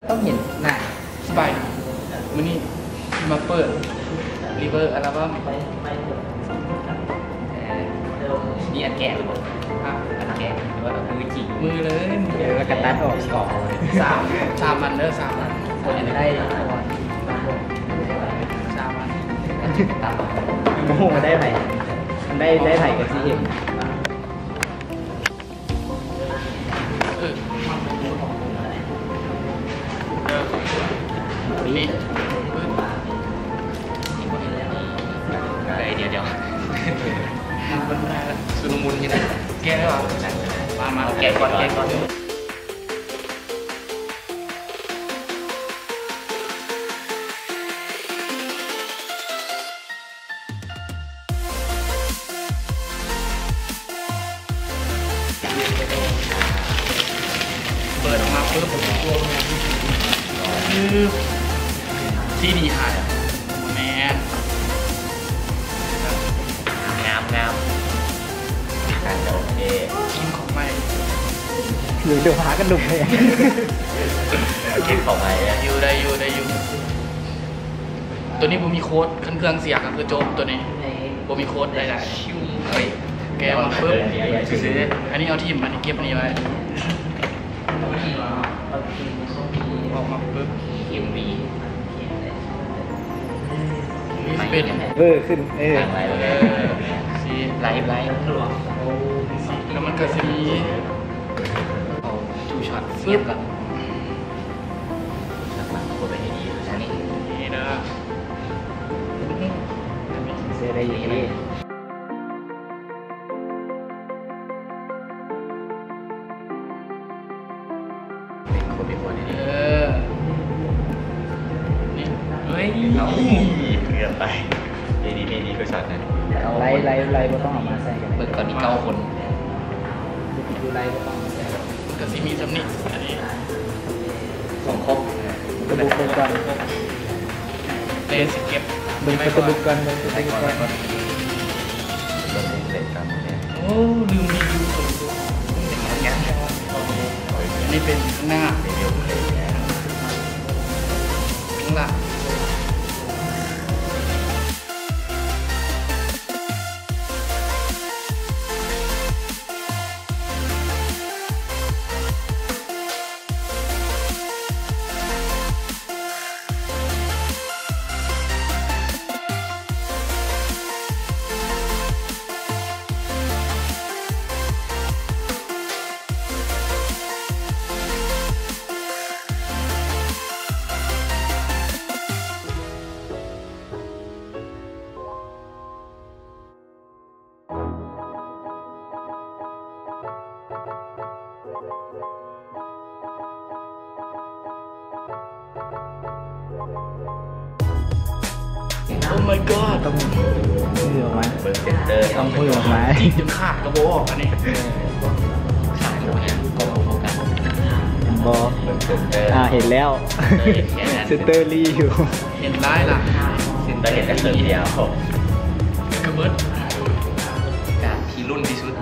ຕ້ອງເຫັນໜ້າ. ສະບາຍດີ ມື້ນີ້ຊິມາເປີດ River ອັລບັມ. ເອີ ມີອັນແກະຫຼືບໍ່? ຮະ? ອັນແກະ ຫຼືວ່າມືຈິງ? ມືເລີຍ ມືເລີຍ ແລ້ວກໍຕັດອອກ ສາມ ສາມອັນເດີ ສາມອັນ. ອັນນີ້ໄດ້ ສາມອັນ ຕັດອອກ. ໂອ້ໂຫ ໄດ້ໃຜ ໄດ້ ໄດ້ໃຜກໍຊິເຫັນ. ເອີ ນີ້ ໄດ້ ດຽວໆ ຊຸນລະມຸນຢູ່ນະ. ແກະໄດ້ບໍ່? ມາ ມາ ແກະກ່ອນ ແກະກ່ອນ. ເປີດອອກມາປຶບ ຄື ຊີດີຫາຍ ແມ່ນ ງາມ ງາມ ງາມ ໜ້າຈະໂອເຄ. ກິນຂອງໃໝ່ ເດີ ເດີ ຫາກະດຸກແທ້ ກິນຂອງໃໝ່ ຢູ່ ໄດ້ຢູ່ ໄດ້ຢູ່. ໂຕນີ້ບໍ່ມີໂຄດ ຄັນເຄື່ອງເສຍກໍຄືຈົບ ໂຕນີ້ບໍ່ມີໂຄດໃດໆ. ເຮີ້ຍ ແກະມາປຶບ ຊື່ໆ ອັນນີ້ເອົາຖິ້ມ ອັນນີ້ເກັບອັນນີ້ໄວ້. ອອກມາປຶບ ເອັມວີ ນີ້ຊິເປັນ ເອີ ຂຶ້ນ ເອີ ເອີ ຊິໄລ່ ໄລ່ ແລ້ວມັນກໍຊິມີ ເອົາທູຊັອດສຽບກັນ. ນີ້ນະ ເຊື່ອໄດ້ຢູ່. ເປັນຄົນເປັນຄົນ ເອີ ນີ້ ເອີຍ ເອົາ ເກືອບໄປ. ເພງນີ້ ເພງນີ້ຄືຊັດນະ ໄລ່ ໄລ່ ໄລ່ ບໍ່ຕ້ອງເອົາມາໃສ່ກັນ. ເບິ່ງຕອນນີ້ເກົ້າຄົນ ໄລ່ ບໍ່ຕ້ອງເອົາມາໃສ່ກັນ. ມັນກໍຊິມີສ່ຳນີ້ ອັນນີ້ ຂອງຄົບ ເບິ່ງເບິ່ງກ່ອນ ເລຊິເກັບ ເບິ່ງປະຕູບຸກກ່ອນ ເບິ່ງປະຕູບຸກກ່ອນ. ໂອ້ ລືມຣີວິວ ອັນນີ້ເປັນຂ້າງໜ້າ ຂ້າງຫຼັງ. Oh my god ຕ້ອງມືອອກມາ ເບິ່ງເຊັນເຕີ ຕ້ອງມືອອກມາ ຈິກຈົນຂາດກໍບໍ່ອອກ ອັນນີ້ ຂາດກໍບໍ່ ກໍບໍ່ໂຟກັສ ບໍ່ ເບິ່ງເຊັນເຕີ ອ່າ ເຫັນແລ້ວ ເຊັນເຕີລີ້ຢູ່. ເຫັນຫຼາຍລະ ເຫັນແຕ່ເຫັນແຕ່ເຄິ່ງດຽວ ກະເບິດ ການທີ່ລຸ້ນທີ່ສຸດ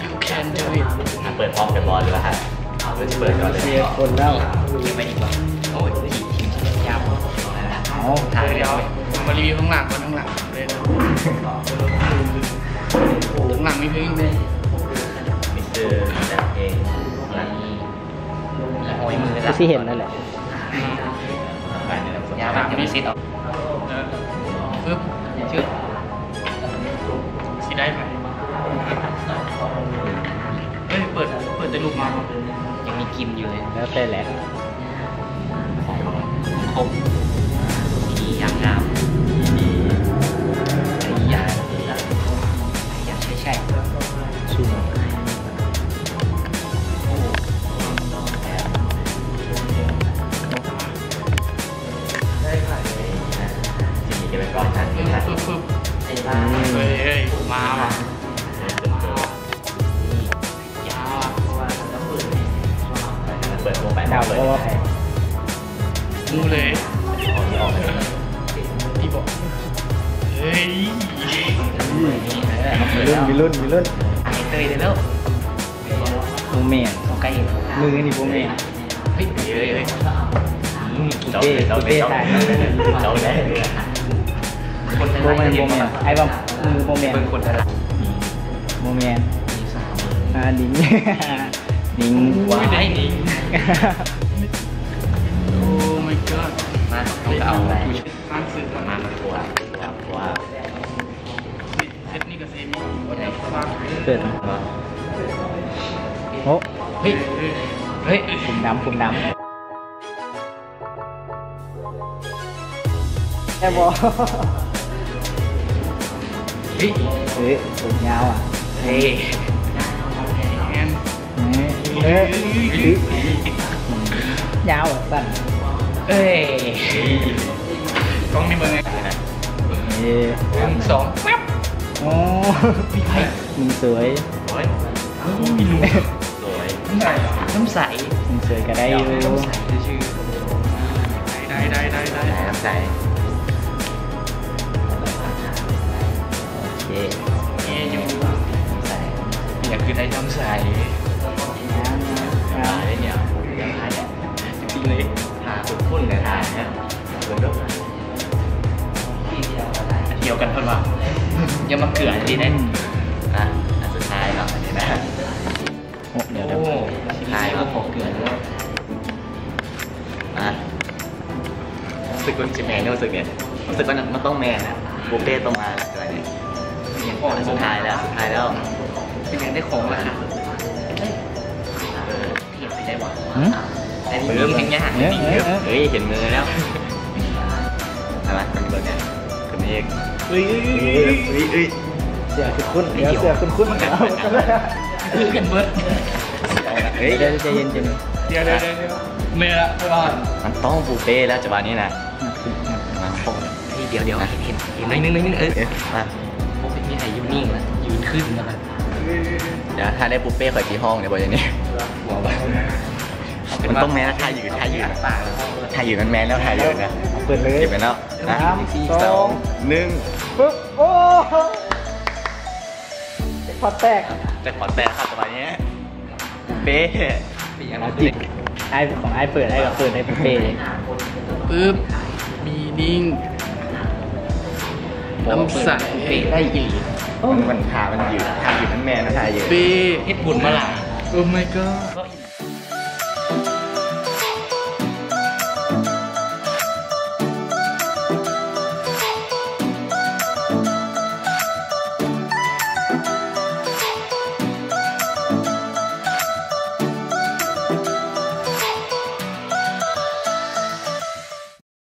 You can do it. ເປີດພ້ອມກັນບໍ່ ຫຼືວ່າເອົາເລີຍ ຊິເປີດກ່ອນເລີຍ? ເປີດແລ້ວ ເກັບໄວ້ດີກວ່າ. ໂອ້ຍ ທີມ ທີມ ຍາວ ເອົາ ຖ້າ ດຽວ ເອົາມາຣີວິວຂ້າງຫຼັງກ່ອນ ຂ້າງຫຼັງເລີຍ ຂ້າງຫຼັງມີເພງເດ້ ມິສເຕີ ແບບເພງ ຫຼັງນີ້ ຫ້ອຍມື ຄືຊິເຫັນນັ້ນແຫຼະ. ອືມ ຢາວ ຍັງບໍ່ເສັດອອກ ເອີ ປຶບ ຊຶບ ຊິໄດ້ໄປ ເອີຍ ເປີດ ເປີດແຕ່ຮູບມາບໍ່ ຍັງມີກິ່ນຢູ່ເລີຍ ແລ້ວແຕ່ແຫຼະ ຂອງຄົບ ທີ່ງາມໆ ດີໆ ໄອ້ຢາ ໄອ້ຢາ ໃຊ່ໆ ສູງ. ໄດ້ຂາຍໄປ ຊິມີແຕ່ໄປກ່ອນນະ ປຶບ ປຶບ ອືມ ເຮີ້ຍ ເຮີ້ຍ ມາວ່ະ ມາວ່ະ ເປີດໂປໄປ ດາວ ເປີດ ບໍ່ວ່າໃຜ ຮູ້ເລີຍ ອອກ ອອກ ນີ້ບໍ່ ເຮີ້ຍ ມີລຸ້ນ ມີລຸ້ນ ມີລຸ້ນ ເຮີ້ຍ ເລີຍແລ້ວ ບໍ່ແມ່ນ ຕ້ອງໃກ້ ມືນີ້ບໍ່ແມ່ນ. ເຮີ້ຍ ເຮີ້ຍ ເຮົ້ຍ ອືມ ເຈົ້າເລີຍ ເຈົ້າເລີຍ ເຈົ້າເລີຍ ເຈົ້າເລີຍ ຄົນໄທ ບໍ່ແມ່ນ ບໍ່ແມ່ນ ອ້າຍວ່າມືບໍ່ແມ່ນ ເບິ່ງຄົນໄທ ບໍ່ແມ່ນ ອ່າ ນິງ ນິງ ວ້າຍ ນິງ Oh my god ມາ ເຮົາກໍເອົາ ມາ ມາ ມາ ເສັດນີ້ກໍເຊມີ What the fuck ເປີດ ໂອ້ ເຮີ້ຍ ເຮີ້ຍ ປຸ່ມດຳ ປຸ່ມດຳ ແມ່ນບໍ່? ເຮີ້ຍ ເຮີ້ຍ ຜົມຍາວອ່ະ ເອີ ແມ່ນ ເອີ ຍາວວ່າຊັ້ນ ເອີຍ ກ້ອງນີ້ເບິ່ງແນ່ ເອີ ໜຶ່ງ ສອງ ແປັບ ໂອ້ ມີໃຜ ຍິງສວຍ ໂອ້ຍ ມີລຸງ ສວຍ ນ້ຳໃສ ຍິງສວຍກໍໄດ້ຢູ່ ນ້ຳໃສຊື່ ໄດ້ ໄດ້ ໄດ້ ໄດ້ ນ້ຳໃສ ໂອເຄ ເອຢູ່ ນ້ຳໃສ ຢາກຄືໄດ້ນ້ຳໃສ ງາມ ງາມ ງາມ ດຽວ ດຽວ ດຽວ ຫາຄົນໆ ໄດ້ຖ່າຍນະ ເບິ່ງດູ ດຽວກັນເພິ່ນວ່າ ຢ່າມາເກືອອັນນີ້ເດ້ ອືມ ອ່ະ ອັນສຸດທ້າຍເນາະ ອັນນີ້ນະ ໂອ້ ດຽວ ໂອ້ ດຽວ ສຸດທ້າຍເນາະ ເກືອແລ້ວ ອ່ະ ຮູ້ສຶກວ່າຊິແມ່ນ ຮູ້ສຶກນີ້ ຮູ້ສຶກວ່າມັນຕ້ອງແມ່ນນະ ບຸບເປ້ຕ້ອງມາແລ້ວ ອັນສຸດທ້າຍແລ້ວ ສຸດທ້າຍແລ້ວ ເປັນຫຍັງໄດ້ຂອງລະຄະ ເອີ ເຫັນຊິໄດ້ບໍ່? ຫືມ? ອັນນີ້ຍິງແຮງຍາກ ເອີ ເອີ ເອີ ເອີ ເອີຍ ເຫັນມືແລ້ວ ເອົາມາ ມັນເບິ່ງແນ່ ຂຶ້ນມາອີກ ເອີຍ ເອີຍ ເອີຍ ເອີຍ ເອີຍ ເສື້ອຄຸ້ນໆ ດຽວ ເສື້ອຄຸ້ນໆ ຄືກັນເບິດ ເອີຍ ດຽວ ໃຈເຢັນ ໃຈເຢັນ ດຽວ ດຽວ ດຽວ ແມ່ນລະ ເພາະວ່າມັນຕ້ອງບູເປ້ແລ້ວ ຈັງຫວະນີ້ນະ ມັນຕ້ອງ ເຮີ້ຍ ດຽວ ດຽວ ເຫັນ ເຫັນໜ້ອຍໜຶ່ງ ໜ້ອຍໜຶ່ງ ເອີ ເອີ ມາ ບໍ່ເຄີຍມີໃຜຢູ່ນິ່ງລະ ຢືນຂຶ້ນລະ ດຽວຖ້າໄດ້ປູເປ້ຂ້ອຍຊິຮ້ອງເດ້ບໍ່ຈັ່ງນີ້ ມັນຕ້ອງແມ່ນນະ ທ່າຢືນ ທ່າຢືນ ທ່າຢືນມັນແມ່ນແລ້ວ ທ່າຢືນນະ ເປີດເລີຍ ເກັບໄວ້ເນາະ ສາມ ສອງ ໜຶ່ງ ປຶບ ໂອ້ ແຈັກພອດແຕກ ແຈັກພອດແຕກຄັບ ຈັງຫວະນີ້ ເປ້ ອ້າຍ ຂອງອ້າຍເປີດ ອ້າຍກໍເປີດໃຫ້ເປ້ ປຶບ ມີນິ້ງ ນ້ຳໃສ ເປ້ໄດ້ອີ່ຫຼີ ມັນ ມັນ ທ່າມັນຢືນ ທ່າຢືນມັນແມ່ນນະ ທ່າຢືນ ເປ້ ເຮັດບຸນມາຫຼາຍ Oh my god